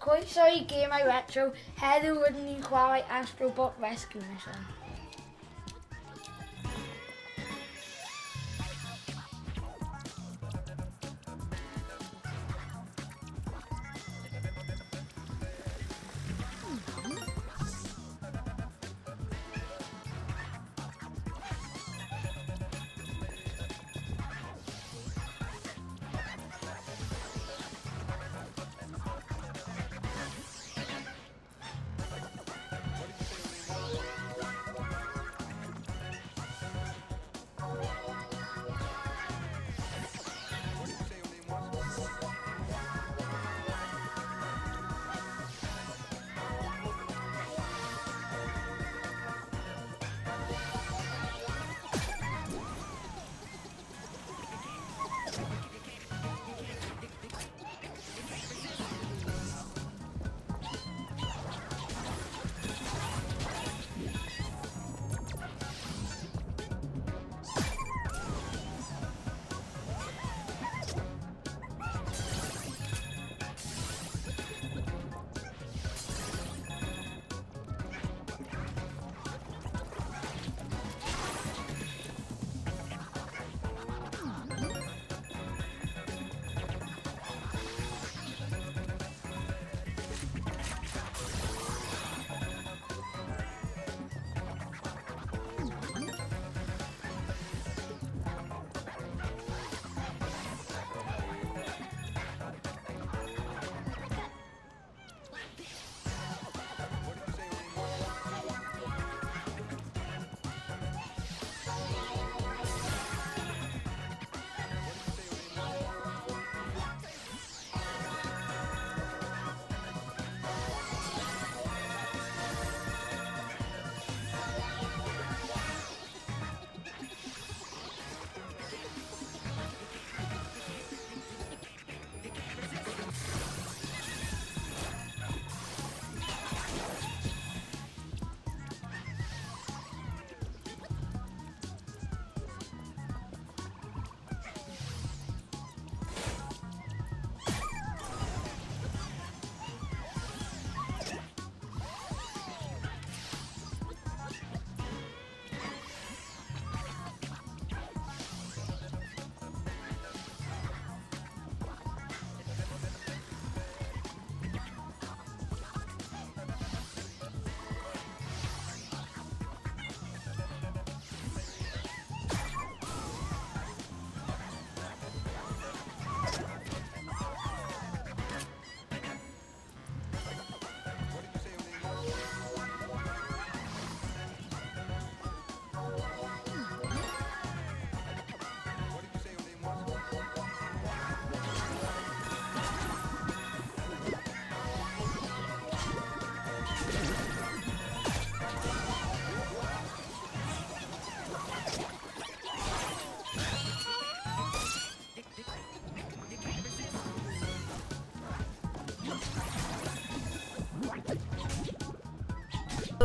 Croeso i Gemau Retro. Heddiw rydyn ni'n chwarae Astrobot Rescue Mission.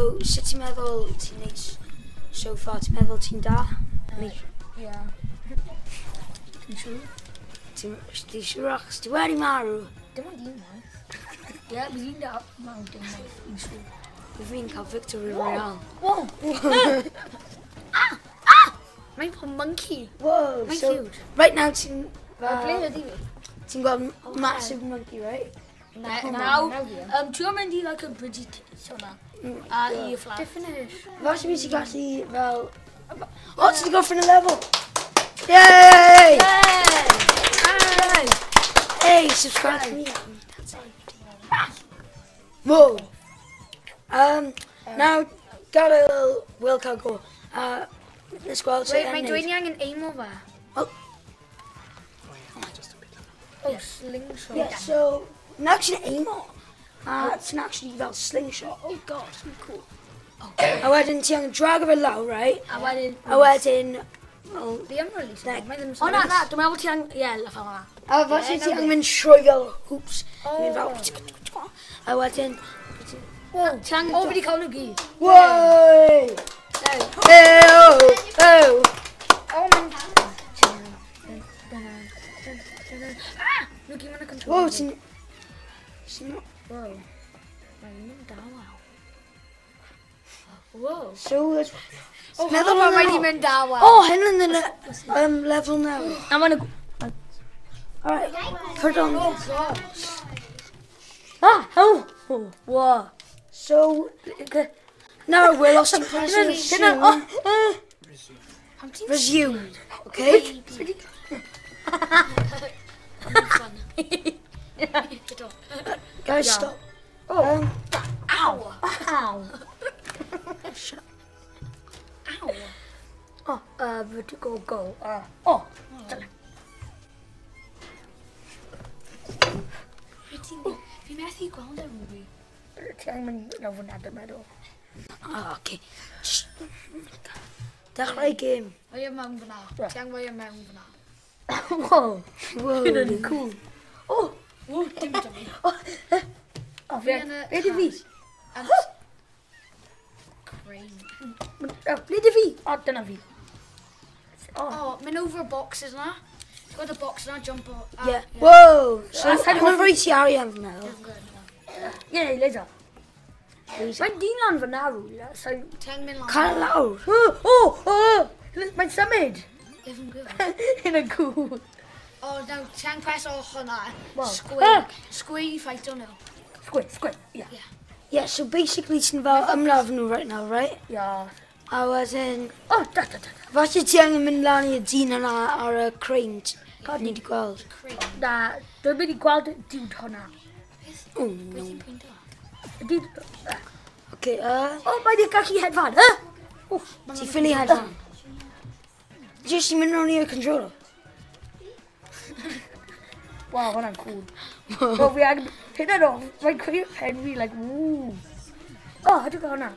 So, sut ti'n meddwl ti'n neud so far? Ti'n meddwl ti'n da? Ie. Ti'n siŵr? Ti'n siŵr achos ti wedi marw? Dim ond unwaith. Ie, fi'n da marw dim waith, fi'n siŵr. Fi'n cael victory royale. Whoa! Ah! Ah! Mae'n fel monkey. Whoa! Mae'n so, cute. Right now ti'n... Ble ydi fi? Ti'n gweld massive monkey, right? Now, ti'n mynd i like a bridge hwnna. A i flat. Definish. Falle mi ti'n gallu fel... O, ti wedi gorffen y level! Yay! Yay! Hey, subscribe to me. Whoa! Now, gadael Will cael go. Let's gweld sut Wait, mae'n dweud ni angen aim o fe. Oh. Oh, slingshot. Yeah, so, now ti'n aim o. A ti'n actually fel slingshot. Oh god, cool. A wedyn ti angen drag o fe lawr, right? A wedyn... A wedyn... Well, Fi am release. Mae ddim... O na, na, dwi'n meddwl ti angen... Ie, fel yna. A falle ti angen mynd trwy fel hoops. Mynd fel... A wedyn... Ti angen... O, fi wedi cael nhw gyd. Woi! Hey, oh! Oh! O, mae'n... Ah! Nhw gyd mae'n y control. Whoa, ti'n... Whoa. Mae'n mynd dawel. Whoa. So, Oh, meddwl mae am wedi mynd dawel. Oh, hyn yn y level now. A mae'n... Alright, put on Oh, this. God. Ah, oh, oh, whoa. So, now Will, os ti'n press Dyna, resume. oh, Resume, okay? Guys, stop. Oh. Ow. Ow. Ow. Oh, vertical go. Oh. Fi methu gweld e, Ruby. Ti angen mynd lawr fyna, dwi'n meddwl. Oh, okay. Dechrau game. Roi e mewn fyna. Ti angen roi e mewn fyna. Wow. Whoa. Hynny'n cool. Oh! Ww, dim da fi. Oh, Fi yn y Be di fi? Crane. Ble di fi? O, dyna fi. Oh, mynd over boxes na. Ti'n gweld y box na, jump o... Yeah. Whoa! So, hwnna'n rhoi ti arian fi'n meddwl. Ie, laser. Mae'n dyn lan fyna rwle, so... Ti angen mynd lan. Cael lawr. Oh, oh, mae'n symud. Ie, fi'n gwybod. Hynny'n cool. O, no, ti angen press o hwnna. Wow. Square. Square i fight o nhw. Square, square, yeah. Yeah, so basically ti'n fel ymladd nhw right now, right? Yeah. A wedyn, Oh, da, da, da. falle ti angen mynd lan i'r dyn yna ar y crane ni wedi gweld. Crane. Na, dwi'n mynd i gweld y dude hwnna. Oh, Beth no. ti'n pwyntio at? Y dude... Okay, Oh, mae di gallu hedfan, huh? ti ffili hedfan. Just i mynd rownd i'r controller. Wow, hwnna'n cool. Wel, fi angen... Hyn yn off, mae'n cwyr pen fi, like, woo. Oh, ydw gael hwnna?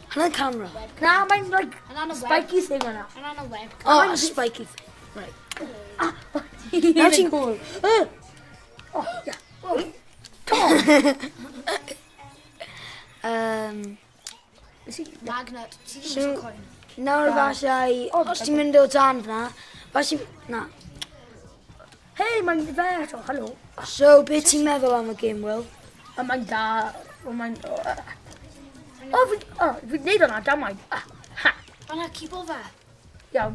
Hwnna'n camera. Na, mae'n, like, Hwnna'n y web. spiky thing hwnna. Hwnna'n y web. Oh, a spiky thing. Right. Hynny'n ti'n- cool. Oh, yeah. Oh, Tom! Magnet. Ti ddim So- eisiau coin. Nawr falle, os ti'n mynd o dan fyna, falle, na. Hei, mae'n fe eto, helo. So, beth ti'n meddwl am y game, Will? A mae'n da, o mae'n... O, fi'n neud hwnna, damwain. Ah, ha. Hwnna, keep o fe. Iawn,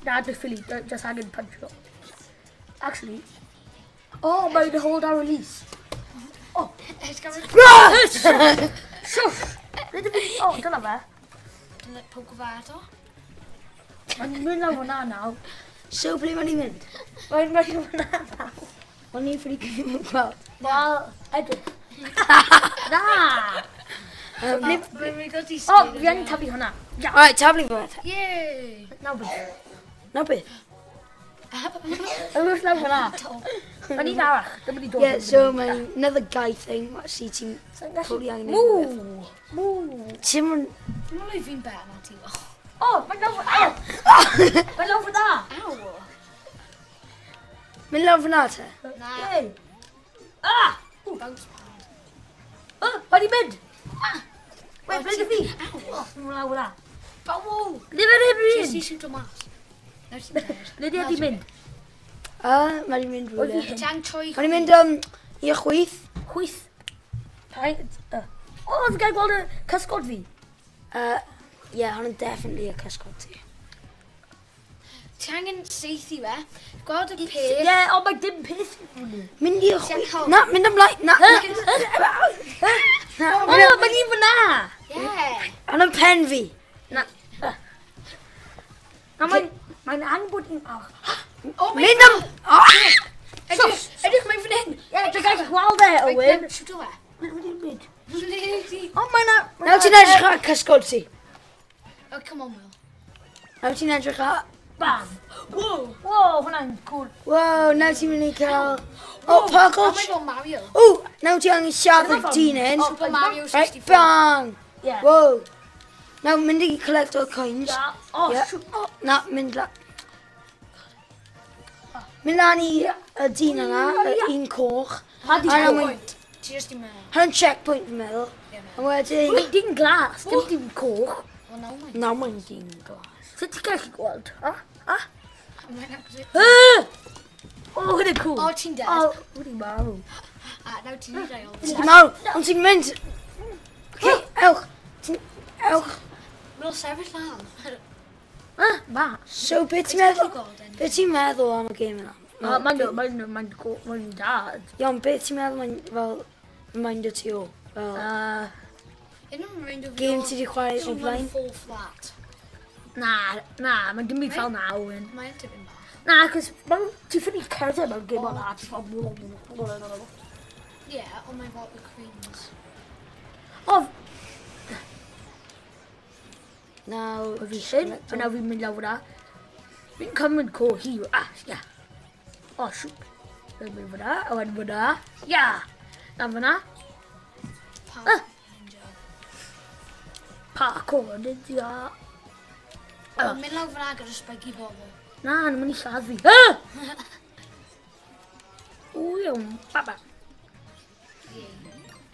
na, dwi'n ffili, just angen punch o. Actually, oh, mae'n hold our release. Oh. Shush! Oh, dyna fe. Dyna poke fe eto. Mae'n mynd lawr fyna nawr. So, ble mae'n i mynd? Mae'n mynd lawr fyna nawr. O'n i'n ffili gweld. Wel, edrych. Na! O, O, fi angen taflu hwnna. Ia, Alright, taflu fe. Yay! nawr beth. Na beth? Yn wrth lawr fyna. Mae'n un arall. Dwi'n mynd i dod. Yeah, so mae'n another guy thing. Si ti'n probably angen neud rhywbeth. Mw! Mw! Ti'n mynd... Dwi'n meddwl fi'n better na ti. O, mae'n lawr fyna! Mae'n lawr fyna! Ow! Mynd lawr fyna te? Na. Yay! Ah! Bounce pad. Oh, mae di mynd! Wait, ble di fi? O, mae'n lawr fyna. Bow! Ble mae'n Ti mynd? si shoot o mas. Nawr ti'n dead. Ble di di mynd? Mae di mynd rhywle. Ti angen troi... Mae di mynd i'r chwith. Chwith. O, fi'n gael gweld y cysgod fi. Yeah, hwnna'n definitely y cysgod ti. Ti angen seithi fe. Gweld y peth. Ie, ond mae dim peth i hwnnw. Mynd i'r Ti angen chwith. help. Na, mynd ymlaen. Na, na. Na, O, mae'n un fyna! Yeah. Hwnna'n pen fi. Na. Na, mae'n... Mae'n angen bod un arall. Oh my Mynd am... Ah! Edrych, edrych, mae'n fan hyn. Ie, dwi'n gallu gweld e, Owen. Shoot o fe. Mae'n mynd. Ble ti? O, mae'n... Nawr ti'n edrych ar cysgod ti. Oh, come on, Will. Nawr ti'n edrych ar... Bam! Wow! Wow, hwnna'n cool. Wow, nawr ti'n mynd i cael... Oh, parkour. Oh my god, Mario. Oh, nawr ti angen siarad y dyn hyn. Super Mario Right, 64. bang! Yeah. Wow. Nawr mynd i collect o'r coins. Yeah. Oh, Yeah. shoot. Oh, na, mynd la... Mynd lan i y dyn yna, y un coch. Pa di A nawr coch? mae'n- Ti just i meddwl. Hwnna'n checkpoint fi'n meddwl. A wedyn... Mae'n dyn glas, dim dyn coch. O, nawr mae'n. Nawr mae'n dyn glas. Sut ti'n gallu gweld? Ha? Ha? Mae'n absolute... Ah! Oh, hwnna'n cool. O, ti'n dead. O, wedi marw. A nawr ti'n ei gael. Ti'n marw, ond ti'n mynd. Okay, ewch. Ewch. Mae'n sefyll lan. Ah, ba. So, beth ti'n meddwl? Beth ti'n meddwl am y gêm yna? Mae'n dad. Iawn, beth ti'n meddwl mae'n fel reminder ti o? Fel game ti di chwarae o blaen? Flat. Na, mae'n dim byd fel na, Owen. Mae'n tipyn bach. Na, cos ti'n ffili cerdded mewn game o'n na. Ie, ond mae'n fel y cranes. O! Nawr... O fi hyn, a nawr fi'n mynd lawr fyna. Fi'n cymryd co hir. Ah, ia. O, shoot. Fi'n mynd fyna, a wedyn fyna. Ia! Na fyna. Parkour, ninja. Mynd lawr fyna gyda spiky bobl. Na, nhw'n mynd i lladd fi. O, iawn. Baba.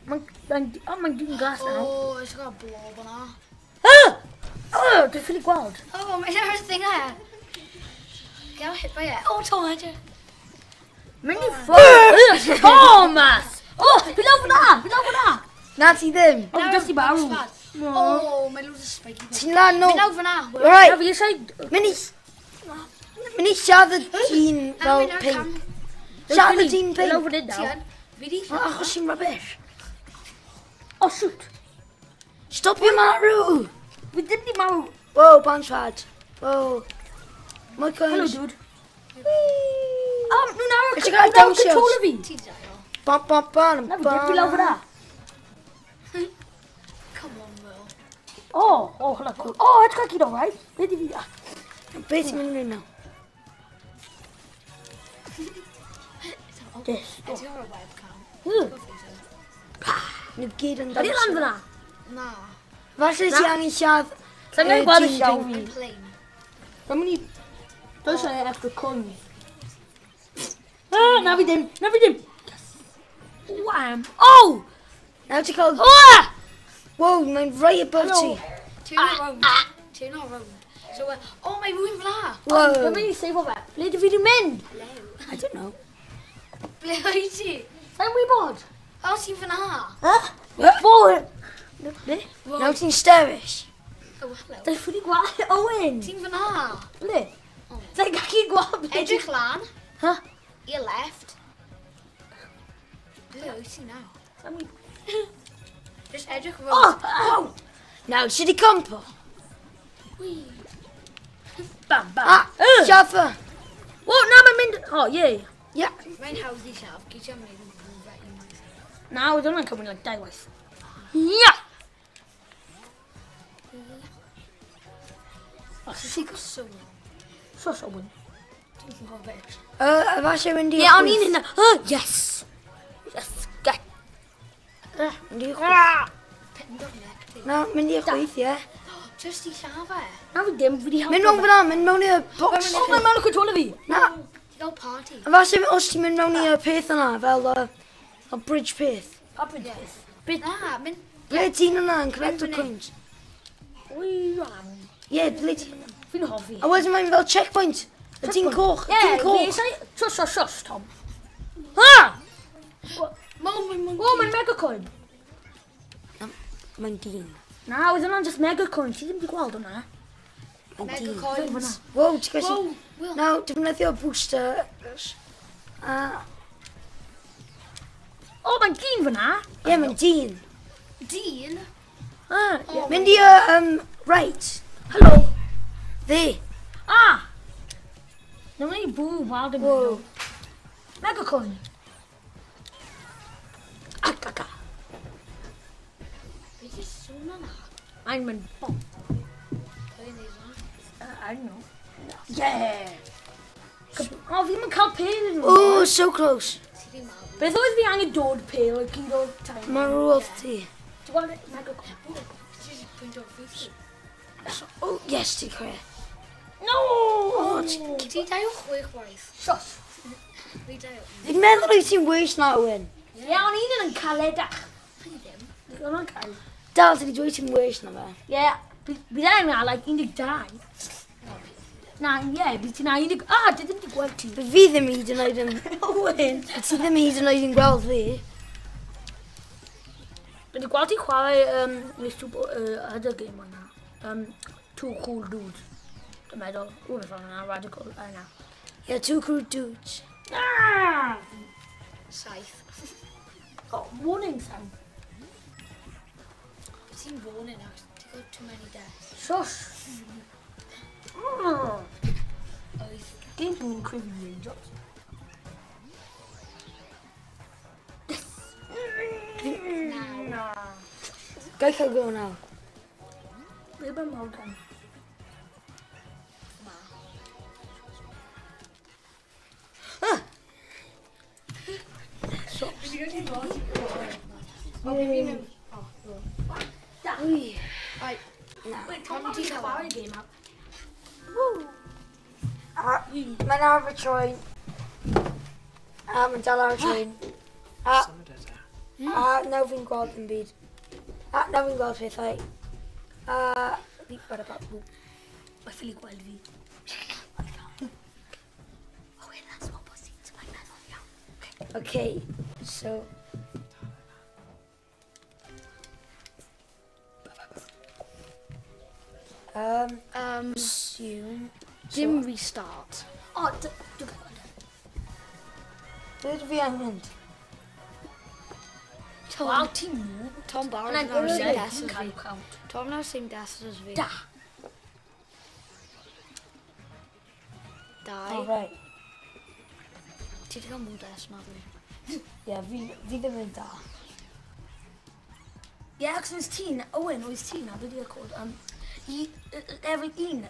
Mae'n dyn glas nawr. O, it's got a blob yna. O, dwi'n ffili gweld. O, mae'n ar thing e. Get hit by it. O, Tom, edrych. Mynd i ffwrdd. Thomas! O, fi lawr fyna! Fi lawr fyna! Na, ti ddim. O, fi jyst i marw. O, mae'n loads o spiky bobl. Ti'n lan nôl. Mynd lawr fyna. Right. Na, fi eisiau... Mynd i lladd y dyn fel pink. Lladd y dyn pink. Lawr fan hyn nawr. Fi di lladd. Achos ti'n rubbish. O, shoot. Stopio marw. Fi ddim di marw. Whoa, bounce pad. Whoa. My coins. Hello, dude. Nhw'n awr control o fi. Ti'n daio. Bam, bam, bam, Na, fi ddim fi lawr fyna. Come on, Will. O, hwnna cool. O, edrych gyd alright. Be di fi? Be ti'n mynd i nawr? This. Edrych ar y webcam. Nhw gyd yn Ydy lan fyna? Na. Falle ti angen lladd... Sa'n gweld y llaw fi. I'm playing. Mae'n mynd i... Does yna extra coins. Na fi ddim, na fi ddim. Wham. Oh! Nawr ti'n cael... Oh! Wow, mae'n right above ti. Turn around. Turn around. So, oh, mae rhywun fyna. Wow. Mae'n mynd i save o fe. Ble di fi di mynd? I don't know. Ble wyt ti? Sa'n wybod. O, ti'n fyna. Huh? Fo! Ble? Nawr ti'n styrish. Oh, hello. Dwi'n ffili gweld Owen. Ti'n fyna. Ble? Dwi'n gallu gweld ble. Edrych lan. Huh? I'r left. Ble wyt ti nawr? Sa'n wybod. Just edrych Oh! rownd. Ow! Nawr, ti di compo? Bam, bam. Ah, lladd fe. Whoa, na mae'n mynd... Oh, yay. Yeah. Mae'n hawdd i lladd. Gyd ti am wneud yn rhywbeth unwaith. Na, oedd hwnna'n cymryd like 2 waith. Ia! Oh, So long. So, so, wyn. Dwi'n gwybod beth. Falle mynd i Ie, o'n i'n hynna. Yes! Yes, get. Mynd i chwith. Pindo neck ti. Na, mynd i chwith, ie. Just i lladd e. Na fi ddim, fi di helpu. Mynd mewn fyna, mynd mewn i'r box. O, mae'n mewn y controller fi. Na, Ti'n gael party. a falle os ti'n mynd mewn i'r peth yna, fel y bridge peth. Pa bridge peth? Bit. Na, mynd... Ble ti'n yna yn collect Mynd o coins? Wy, am. Ie, ble ti... Fi'n hoffi. A wedyn mae'n fel checkpoint. Y dyn coch, y Ie, dyn fi coch. eisiau... Shush, shush, shush, Tom. Ha! Mo, mae'n monkey. O, mae'n mega coin. Mae'n dyn. Na, oedd hwnna'n just mega coin. Ti ddim wedi gweld hwnna. Mae'n Mega dyn. coins. Wow, ti'n gallu... Wow, Will. Nawr, defnyddio booster. A, O, mae'n dyn fyna. ie, mae'n dyn. Dyn? Ah, ie. Mynd i right. Hello. Dde. Ah! Na mae'n i bw, wald yn Wow. Mega coin. Ac, ac, ac. Beth yw'r sŵn yna? Mae'n mynd bom. Pwy yn neud hwnna? I don't know. Yeah! O, fi ddim yn cael pêl yn Oh, so close. Ti di marw. Beth oedd fi angen dod pêl y gyd o'r time? Mae'n rôl ti. Ti'n gweld e? Mega coin. Ti wedi pwynt o'r ffeithio. Oh, yes, ti'n cre. No! Oh, ti- Ti dau o 6 waith. Shush. Fi dau o... Fi'n meddwl wyt ti'n well na Owen. Ie, o'n un yn caledach. Fi ddim. O'n o'n cael. Dal, ti wedi dweud ti'n well na fe. Ie, bydd e'n gael like 12. Na, ie, bydd ti'n 11... Ah, dwi ddim wedi gweld ti. But fi ddim hyd yn oed yn... Owen. Ti ddim hyd yn oed yn gweld fi. Wedi gweld ti chwarae other game o'na. Two Cool Dudes. Dwi'n meddwl, ww, beth o'na, radical, yna. Yeah, Two Cool Dudes. Ah! 7. Oh, warning sound. Ti'n warning now, ti'n got too many deaths. Shush! 8. Game ti'n mynd crazy raindrops. Yes! 9. Gai cael go nawr. Ble mae Morgan? Ma. Ah! O, fi fi'n mynd. O, Da. Ui. Right. Na. Wait, Tom, ti'n chwarae game up. Woo! A, mae'n ar y troen. A, mae'n dal ar y troen. A, Symud e te. a, nawr fi'n gweld yn byd. A, nawr fi'n gweld pethau. A, fi, bada ba, bw. Mae ffili gweld fi. Oh, wait, that's what was it. Mae'n meddwl, iawn. Okay, so... Assume... Dim restart. O, dwi'n gwybod. Ble dwi fi angen mynd? Tom, Wel, ti'n noob. Tom Barrett Hwnna'n nawr same gwrdd. death as fi. Cael count. Tom nawr same death as fi. Da. 2. Oh, right. Ti wedi cael mwy deaths na fi. Yeah, fi ddim yn da. Ie, achos oes ti'n, Owen, oes ti'n, a dwi wedi cod, level 1.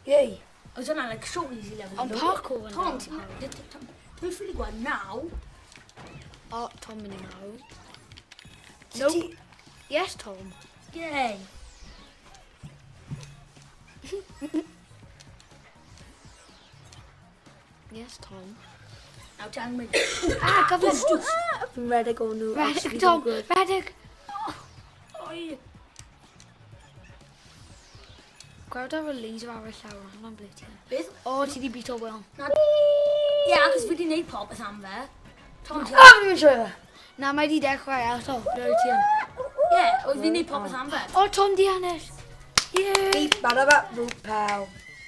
Yay. Oes hwnna, like, so easy level. Ond parkour yn Tom, dda. ti'n, dwi'n ffili gweld naw. O, Tom mynd i marw. So Nope. ti- Yes, Tom. Yay. Yes, Tom. Nawr ti angen mynd. Ah, gyflym. Fi'n redeg o nhw. achos Redeg, fi ddim Tom. yn gwybod. Redeg. Oi. Gweld ar y laser ar y llawr, hwnna'n ble ti. Beth? O, ti di beat o Will. Ie, achos fi wedi gwneud popeth am fe. Tom, ti... Ah, fi'n mynd trwy fe. Na, mae di dechrau eto. Ble wyt ti yn? Ie, oedd fi'n gwneud popeth am fe. O, Tom di ennill. Yay. Beep, bada ba, boop, pow.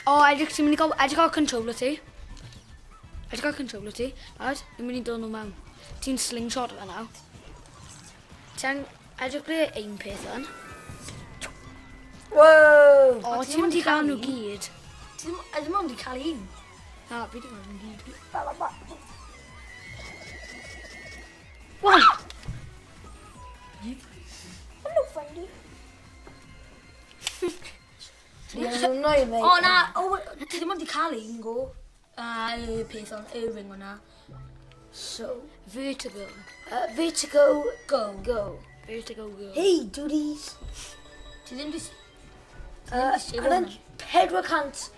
O, edrych, ti'n mynd i gael, edrych ar controller ti. Edrych ar controller ti. Lad, fi'n mynd i dod nhw mewn. Ti'n slingshot fe nawr. Ti'n edrych ble ein peth yn. Whoa! O, ti ti'n mynd i ddim gael ond nhw 'di cael gyd. Ti ddim ond wedi cael un. Na, fi di gael nhw gyd. Bada ba. Wow! Hello, friendly. Ti'n annoy me. O, na, o, ti ddim ond wedi cael un go. A y peth o'n, y ring o'na. So, Vertigo. Vertigo, Go. go. Vertigo go. Hey, dudies. Ti ddim wedi... And then 400